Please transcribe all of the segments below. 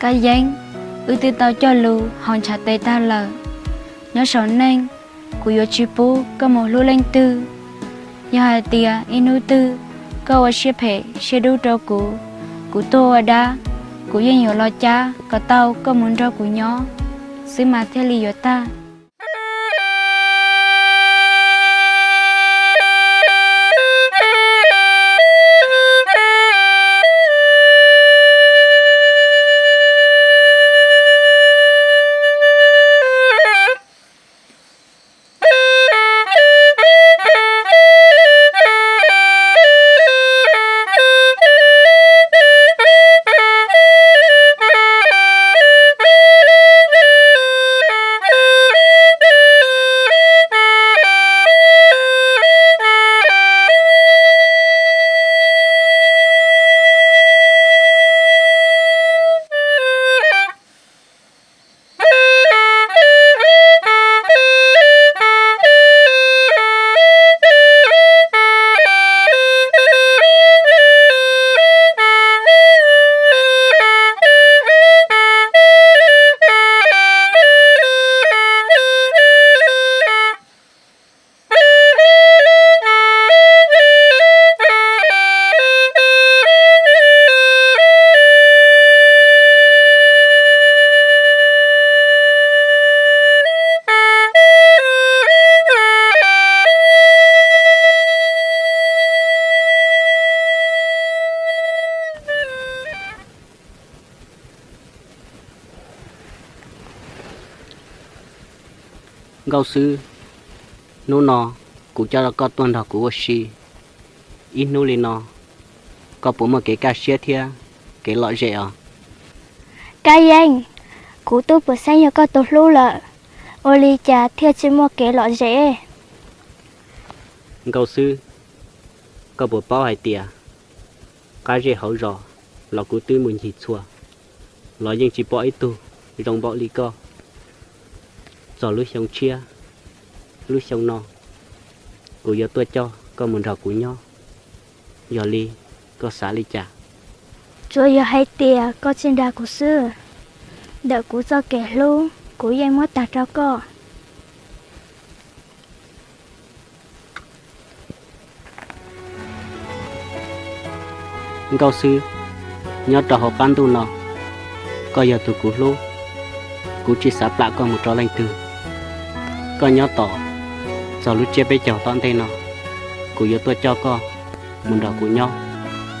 Kab Yeeb, wb twb tau cog lus haus ntshav tes tag lawm. Nyob saum neej, kuv yuav tsis pub koj mus hlub leej twg. Yog hais tias ib hnub twg koj ua siab phem siab dub rau kuv, kuv tuag ua dab, kuv yeej yuav los cab kom tau koj mus nrog kuv nyob xwb mas thiaj li yuav tag. Nkauj Xwb, hnub no kuv coj koj tuaj nrog kuv ua si. Ib hnub li no, koj puas muaj kev kaj siab thiab kev lom zem os? Kab Yeeb, kuv twb pom xeeb yog koj tus hlub lawm, ua li cas thiaj tsis muaj kev lom zem? Nkauj Xwb, koj puas paub hais tias qab zej hauv zos los kuv twb mus ncig txhua los yeej tsis pom ib tug zoo npaum li koj. Txog lub xyoo tshiab, lub xyoo no, kuv yuav tuaj coj koj mus nrog kuv nyob. Yog li, koj xav li cas? Tsuas yog hais tias koj tsis nrag kuv xwb, ntawm kuv txoj kev hlub kuv yeej muab tag rau koj. Nkauj Xwb, nyob rau hauv qab ntuj no, koj yog tus kuv hlub, kuv tsis xav plam koj mus rau leej twg. Koj nyob tos, txog lub tsiab peb caug tom ntej no, kuv yuav tuaj coj koj mus nrog kuv nyob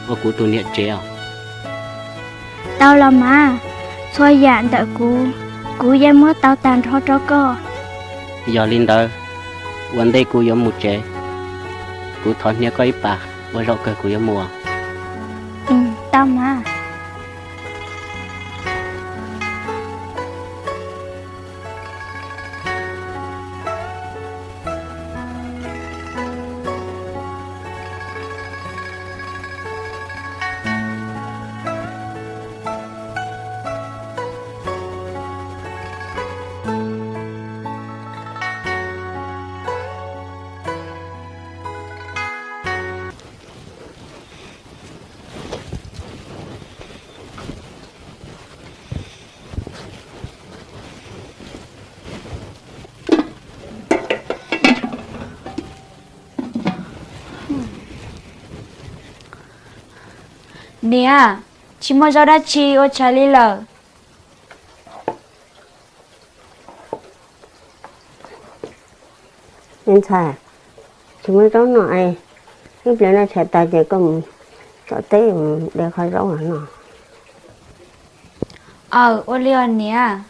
ua kuv tus niam tsev os. Tau los mas, txhua yam ntawm kuv, kuv yeej muab tau tag nrho rau koj. Yog li ntawd, ua ntej kuv yuav mus tsev, kuv thov hnia koj ib pas, ua zaum kawg kuv yuav mus. Tau mas. Niam, tsis muaj zaub dab tsi ua tshais li lawm. Ntxhais, tsis muaj zaub noj es, ib pliag noj tshais tas ces koj mus tom teb mus de qho zaub los noj. Aws, ua li os niam.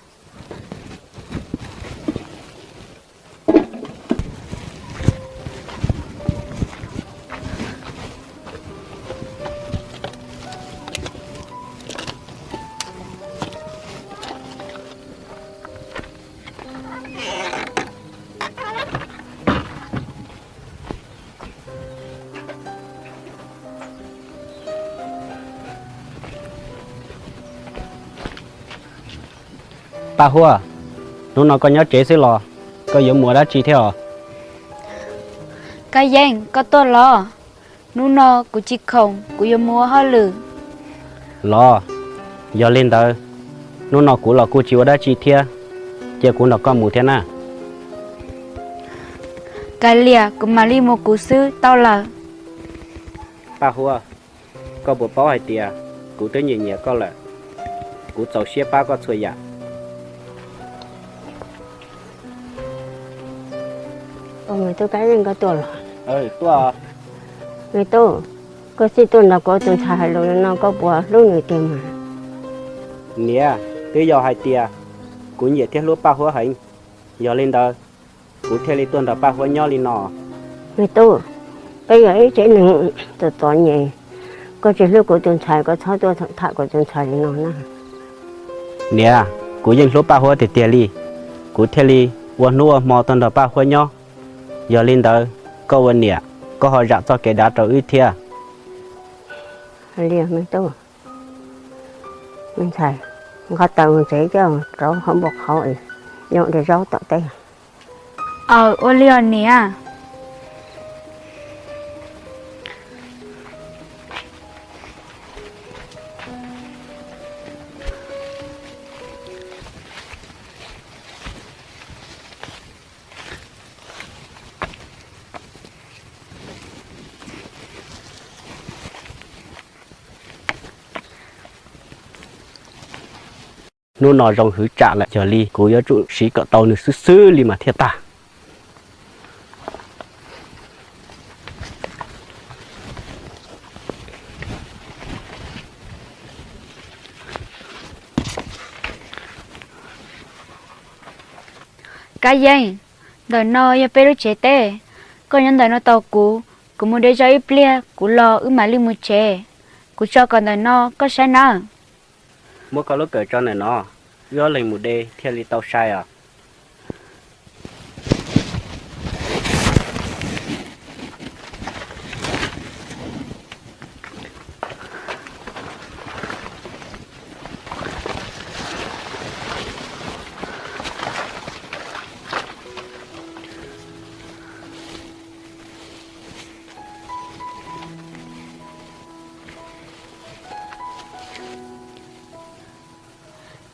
Paj Huaj, hnub no koj nyob tsev xwb los koj yuav mus ua dab tsi thiab os? Kab Yeeb, koj tuaj los. Hnub no kuv tsis khoom, kuv yuav mus ua hauj lwm. Los, yog li ntawd, Hnub no kuv los kuj tsis ua dab tsi thiab, cia kuv nrog koj mus thiab na. Kav liam, kuv mam li mus kuv xwb tau lawm. Paj Huab, koj puas paub hais tias kuv twb nyiam nyiam koj lawm, kuv txaus siab pab koj txhua yam. Me tub Kab Yeej, koj tuaj los? Me tub, koj xij tuaj nrog kuv tus ntxhais hais lus li no, koj puas hlub nws tiag mas? Niam, twb yog hais tias kuv nyiam thiab hlub Paj Huab heev, yog li ntawd kuv thiaj li tuaj nrog Paj Huab nyob li no. Me tub, peb yog ib tsev neeg txom txom nyem, koj tsis hlub kuv tus ntxhais, koj txhob tuaj tham kuv tus ntxhais li no na. Niam, kuv yeej hlub Paj Huab tiag tiag li, kuv thiaj li ua hnub ua hmo tuaj nrog Paj Huab nyob. Yog li ntawd, koj ua niam, koj ho zam txoj kev dav rau wb thiab. Li me tub, me ntxhais, nqa taws mus tsev coj rau hauv npoo qhauv, yuav de zaub tom teb. Aws, ua li os niam. Hnub no zoo hwv tsam lawm, yog li kuv yuav tsum siv kom tau nws xwb xwb li mas thiaj tag. Kab Yeej, ntawm no yog peb lub tsev teb. Koj nyob ntawm no tos kuv, kuv mus de zaub ib pliag kuv los wb mam li mus tsev. Kuv tso kom ntawm no koj saib nawb. Muab koj lub kawm tso ntawm no, wb ob leeg mus de thiaj li tau sai os.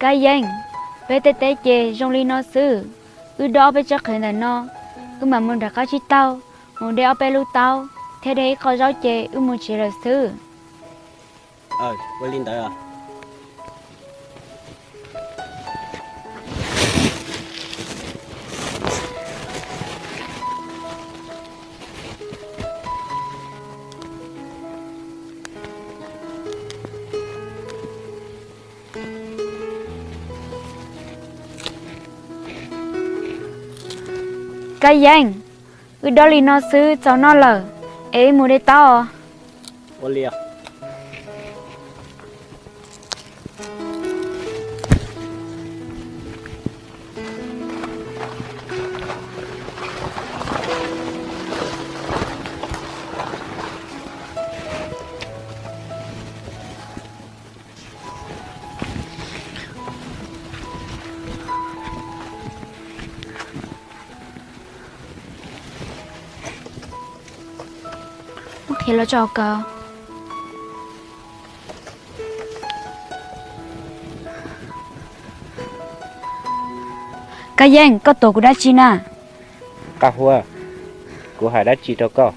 Kab Yeej, peb tej teb ces zoo li no xwb. Wb dob ob peb tsob qhev ntawm no, wb mam mus nram qab tsib taug, mus de ob peb lub taub thiab de ib qho zaub ces wb mus tsev lawm xwb. Ua li ntawd. Kab Yeej, wb dob li no xwb txaus noj lawm, es wb mus de taub. Ua li. Muab qhia los tso kawg. Kab Yeej, koj tuav kuv dab tsi na? Paj Huab, kuv hais dab tsi rau koj?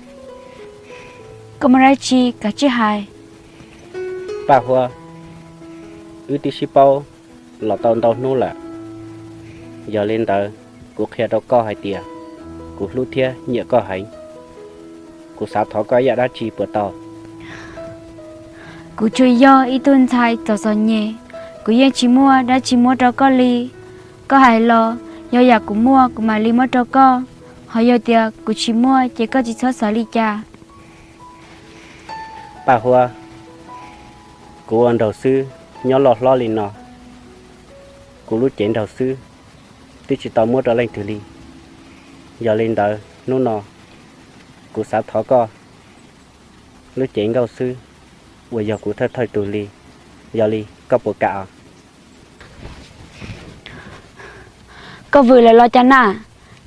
Koj muaj dab tsi kav tsij hais. Paj Huab, wb twb sib paub los tau ntau hnub lawm. Yog li ntawd, kuv qhia rau koj hais tias kuv hlub thiab nyiam koj heev. Kuv xav thov koj ib yam dab tsi puas tau? Kuv tsuas yog ib tug ntxhais txom txom nyem, kuv yeej tsis muaj dab tsi muab rau koj li. Koj hais los, yog yam kuv muaj kuv mam li muab rau koj, ho yog tias kuv tsis muaj ces koj tsis txhob xav li cas. Paj Huab, kuv ua nraug xwb, nyob loj hlob li no, kuv lub cev nraug xwb, twb tsis tau muab rau leej twg li. Yog li ntawd hnub no kuv xav thov koj lub cev nkauj xwb, uas yog kuv thawj thawj tus li. Yog li koj puas kam os? Koj vwm lawm los cas na?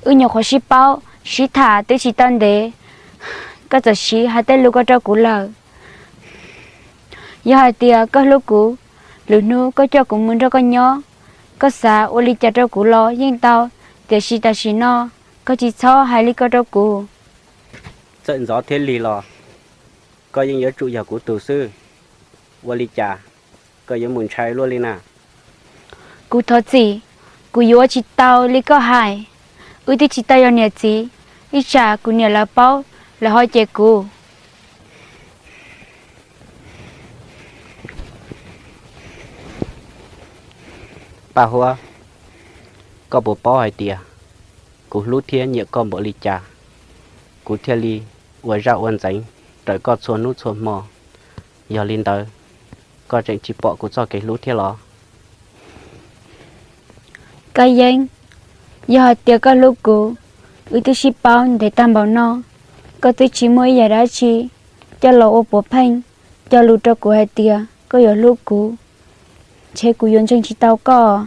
Wb nyuam qhuav sib paub sib tham twb tsis tau ntev, koj txawm siv hais tej lus ko rau kuv lawm. Yog hais tias koj hlub kuv, Lwm hnub koj coj kuv mus nrog koj nyob, koj xav ua li cas rau kuv los yeej tau, tiam sis tam sim no koj tsis txhob hais li ko rau kuv. Txawm ntxov thiab lig los koj yeej yuav tsum yog kuv tus xwb. Ua li cas koj yuav mus ntshai luaj li na? Kuv thov txim, kuv yuav ua tsis tau li koj hais. Wb twb tsis tau yog niam txiv, ib tsam kuv niam lawv paub, lawv ho cem kuv. Paj Huab, koj puas paub hais tias kuv hlub thiab nyiam koj npaum li cas, kuv thiaj li ua zaj ua ntxeev raws koj txhua hnub txhua hmo. Yog li ntawd, koj tseem tsis pom kuv txoj kev hlub thiab los? Kab Yeeb, yog hais tias koj hlub kuv, wb twb sib paub ntev tag npaum no, koj twb tsis muaj ib yam dab tsi coj los ua puav pheej cog lus rau kuv hais tias koj yuav hlub kuv, ntshe kuv yuav ntseeg tsis tau koj.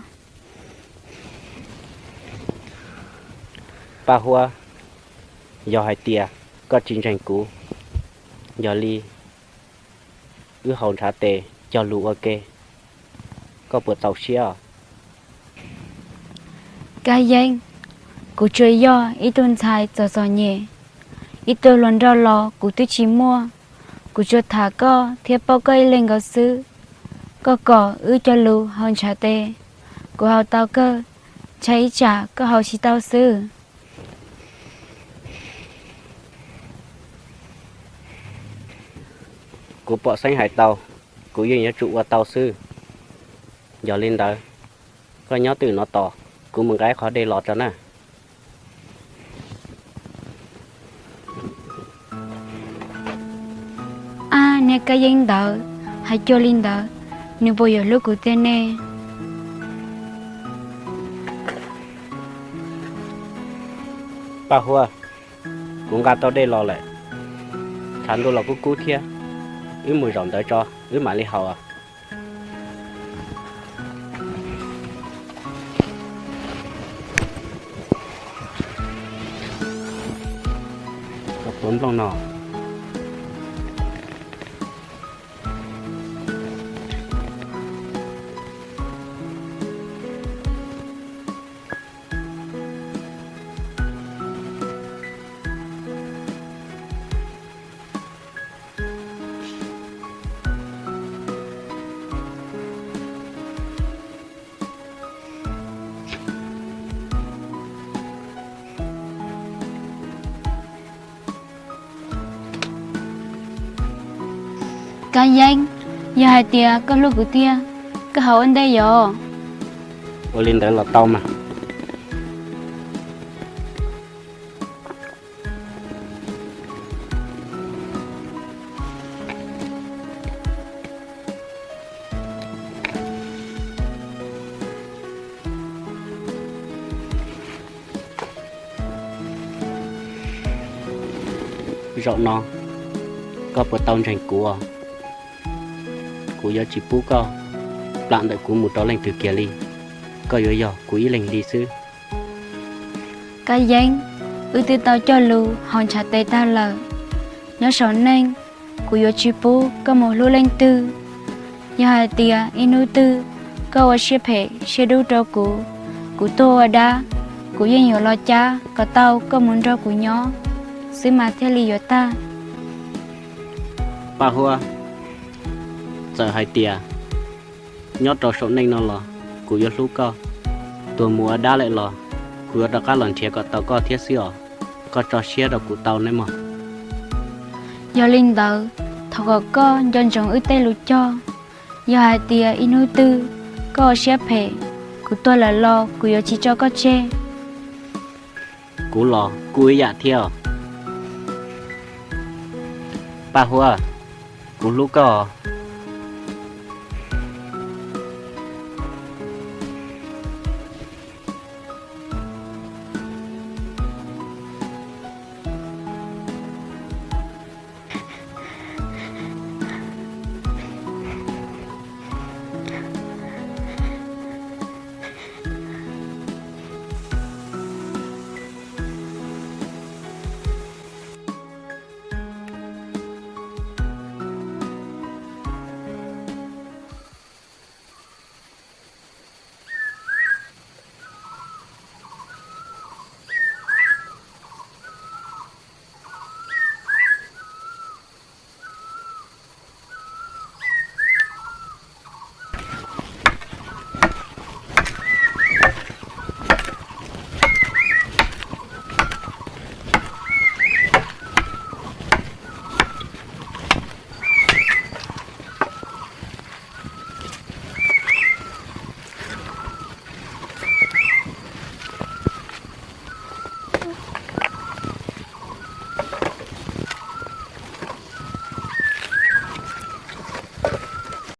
Paj Huab, yog hais tias koj tsis ntseeg kuv, yog li wb haus ntshav tes cog lus ua ke, koj puas txaus siab? Kab Yeeb, kuv tsuas yog ib tug ntxhais txom txom nyem, ib tug hluas nraug los kuv twb tsis muaj. Kuv tsuas tham koj thiab paub koj ib leeg nkaus xwb. Koj kom wb cog lus haus ntshav tes, kuv haus tau kawg, ntshai ib tsam koj haus tsis tau xwb. Kuv pom xeeb hais tau, kuv yeej yuav tsum ua tau xwb. Yog li ntawd, koj nyob twj ywm no tos, kuv mus nqa qhov dej los tso na. Ab, niag Kab Yeeb ntawd, hais cuag li ntawd, nws puas yuav hlub kuv tiag ne? Paj Huab, kuv nqa tau dej los lawm, tshav ntuj los kub kub thiab, wb mus zaum ntawd tso, wb mam li haus. Koj puas nplooj no? Kab Yeeb, yog hais tias koj hlub kuv tiag, koj haus ua ntej yom. Ua li ntawd los tau mas. Zaum no koj puas tau ntseeg kuv? Kuv yuav tsis pub koj plam ntawm kuv mus rau leej twg kiag li. Koj yuav yog kuv ib leeg li xwb. Kab Yeeb, wb twb tau cog lus haus ntshav tes tag lawm. Nyob saum neej, kuv yuav tsis pub koj mus hlub leej twg. Yog hais tias ib hnub twg koj ua siab phem siab dub rau kuv, kuv tuag ua dab, kuv yeej yuav los cab kom tau koj mus nrog kuv nyob xwb mas thiaj li yuav tag. Paj Huab, txawm hais tias nyob rau saum neej no los kuv yuav hlub koj, tuag mus ua dab lawm los kuv yuav rov qab los nrhiav kom tau koj thiab xwb os. Koj tso siab rau kuv tau nawb mog. Yog li ntawd, thov kom koj nco ntsoov wb tej lus cog. Yog hais tias ib hnub twg koj ua siab phem, kuv tuag lawm los kuv yuav tsis tso koj tseg. Kuv los kuj ib yam thiab. Paj Huab, kuv hlub koj.